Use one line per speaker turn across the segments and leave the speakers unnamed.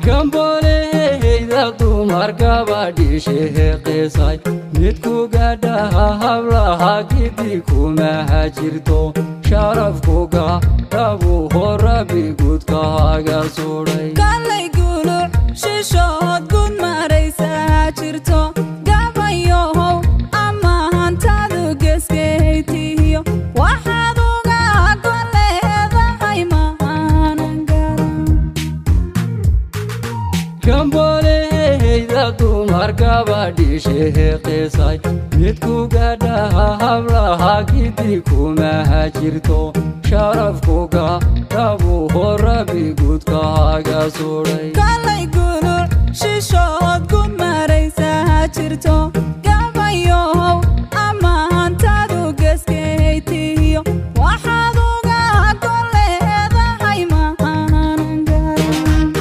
Gambooleyda dumar gabadhii qisay mid ku gaadhaha hablaha gidi kuma jirto sharafkuga dhabuho Rabbi guudkaaga sudhay.
Kallay guluc shishood gud maraysaa jirto gabayohow ama hantaadu geskeytihiyo waxaad uga goleedahay maanan garan.
Gambooleyda dumar gabadhii qisay mid ku gaadhaha hablaha gidi kuma jirto sharafkuga dhabuho Rabbi guudkaaga sudhay.
Kallay guluc shishood gud maraysaa jirto gabayohow ama hantaadu geskeytihiyo waxaad uga goleedahay maanan garan.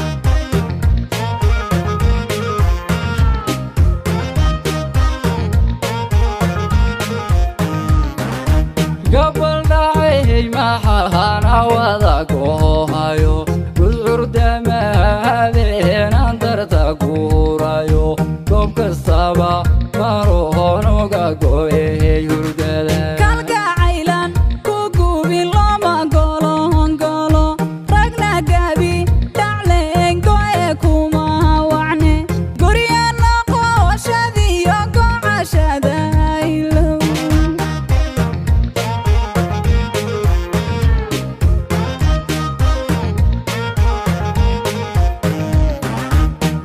Gabal dhacay maxaana wada gohayo gudcurdama habeenaan darta guurayo goob kastaba marohonoga go'ehey hurdada.
Kalgacaylan ku gubin looma golongolo ragna gabi dhacleen go'e kuma wacne gurya noqoshadiyo gocashada ilow.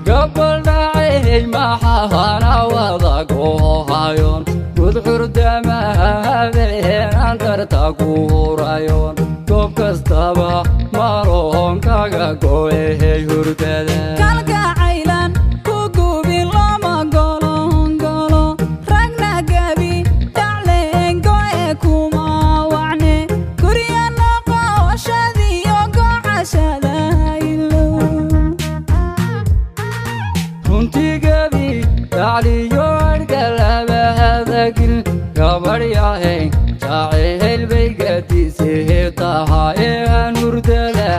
Gabal dhacay maxaana wada gohayon gudcurdama habeenaan darta guurayon goob kastaba marohon kaga go'ehey hurdada.
Kalgacaylan ku gubin looma golongolo ragna gabi dhacleen go'e kuma wacne gurya noqoshadiyo gocashada ilow.
Runtii gabi dhacliyo adhkalabahadagil gabadhyahay jacayl bay gadisee tahay hanurdada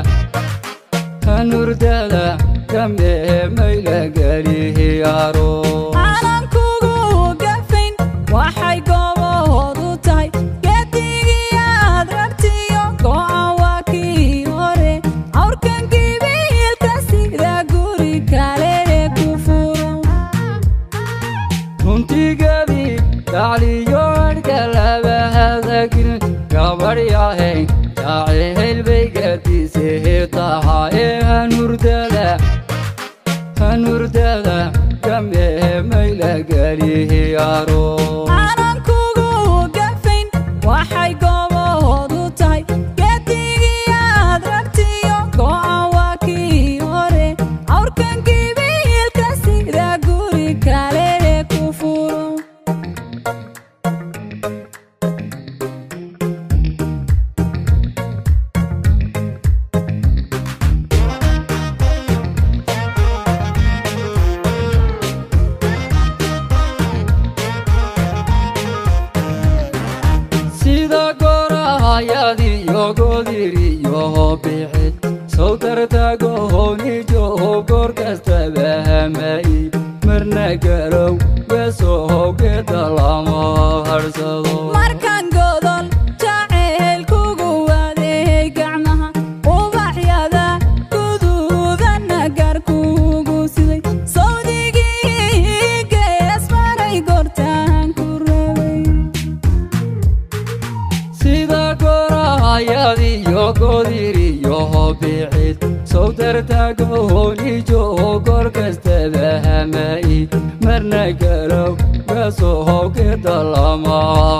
hanurdada damee mayla gelihiyaaro.
Aanan kugu gafayn waxay goobahoodu tahay geedigiyaad rartiyo go'an waa kii hore awrkan gibiilka sida guri kale ku furo.
Runtii gabi dhacliyo adhkalabahadagil gabadhyahay jacayl bay gadisee tahay hanurdada hanurdada damee mayla gelihiyaaro.
Aanan kugu gafayn waxay goobahoodu tahay geedigiyaad rartiyo go'an waa kii hore awrkan gibiilka sida guri kale ku furo.
Sida gorahayadiyo godiriyo bixid sawtartagohonijo goor kastaba hamai marna garow wesohogeda lama harsado.
Markaan godol jacayl kugu wadeey gacmaha ubaxyada guduudana gaar kugu siday sawdigii gees maray goortaan ku rabay.
Sida gorahayadiyo godiriyo bixid sawtartagohonijo goor kastaba hamai marna garow wesohogeda lama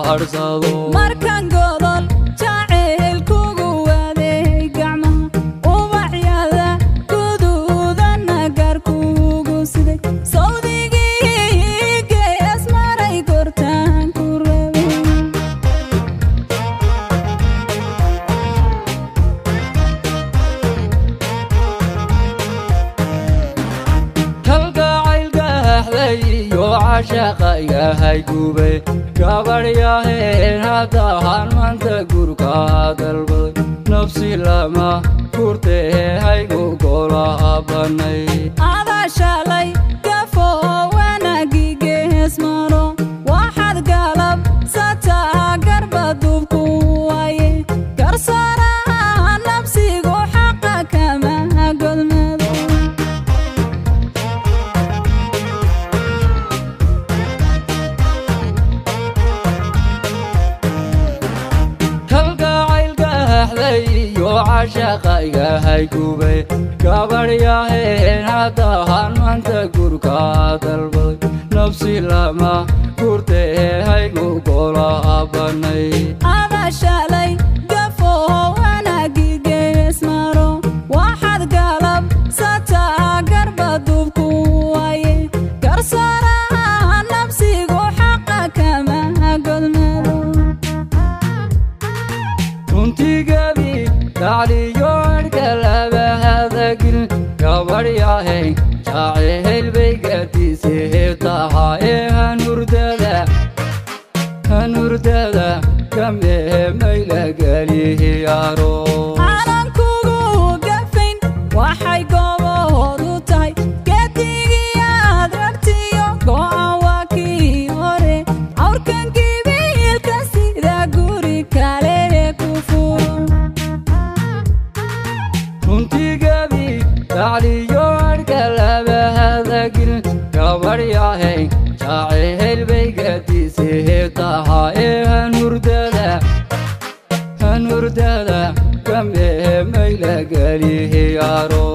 harsado.
Markaan godol jacayl kugu wadeey gacmaha ubaxyada guduudana gaar kugu siday sawdigii gees maray goortaan ku rabay.
Kalgacayl gaaxday iyo cashaqaygahay gubay gabadhyaheen haddahan maanta gurka dalbaday nafsi lama kurtee haygu golo. golaabanay.
Adaa shalay gafo wanaagii gees maro, waxaad galab sataa garba duubku waaye. Garsooraha nabsigu xaqa kama godmado.
Kalgacaylgaxday iyo cashaqa igahay gubay, gabadhyaheen haddahan maanta gurka dalbaday, nafsi lama gurtee haygu golaabanay.
Adaa shalay gafo wanaagii gees maro, waxaad galab sataa garba duubku waaye. Garsooraha nabsigu xaqa kama godmado.
Runtigabi dacliyo adhka laba hadagil, gabadhyahay jacayl bay gaadisee tahaye. Hanurdada hanurdada kamee mayla gelihiyaaro.
Aanan kugu gafayn waxay goobahoodu tahay, geedigiyaad rartiyo go'an waa kii hore. Awrkan gibiilka sida guri kale ku furo.
Runtigabi dacliyo adhka laba hadagil, gabadhyahay jacayl bay gaadisee tahaye. Hanurdada hanurdada kamee mayla gelihiyaaro.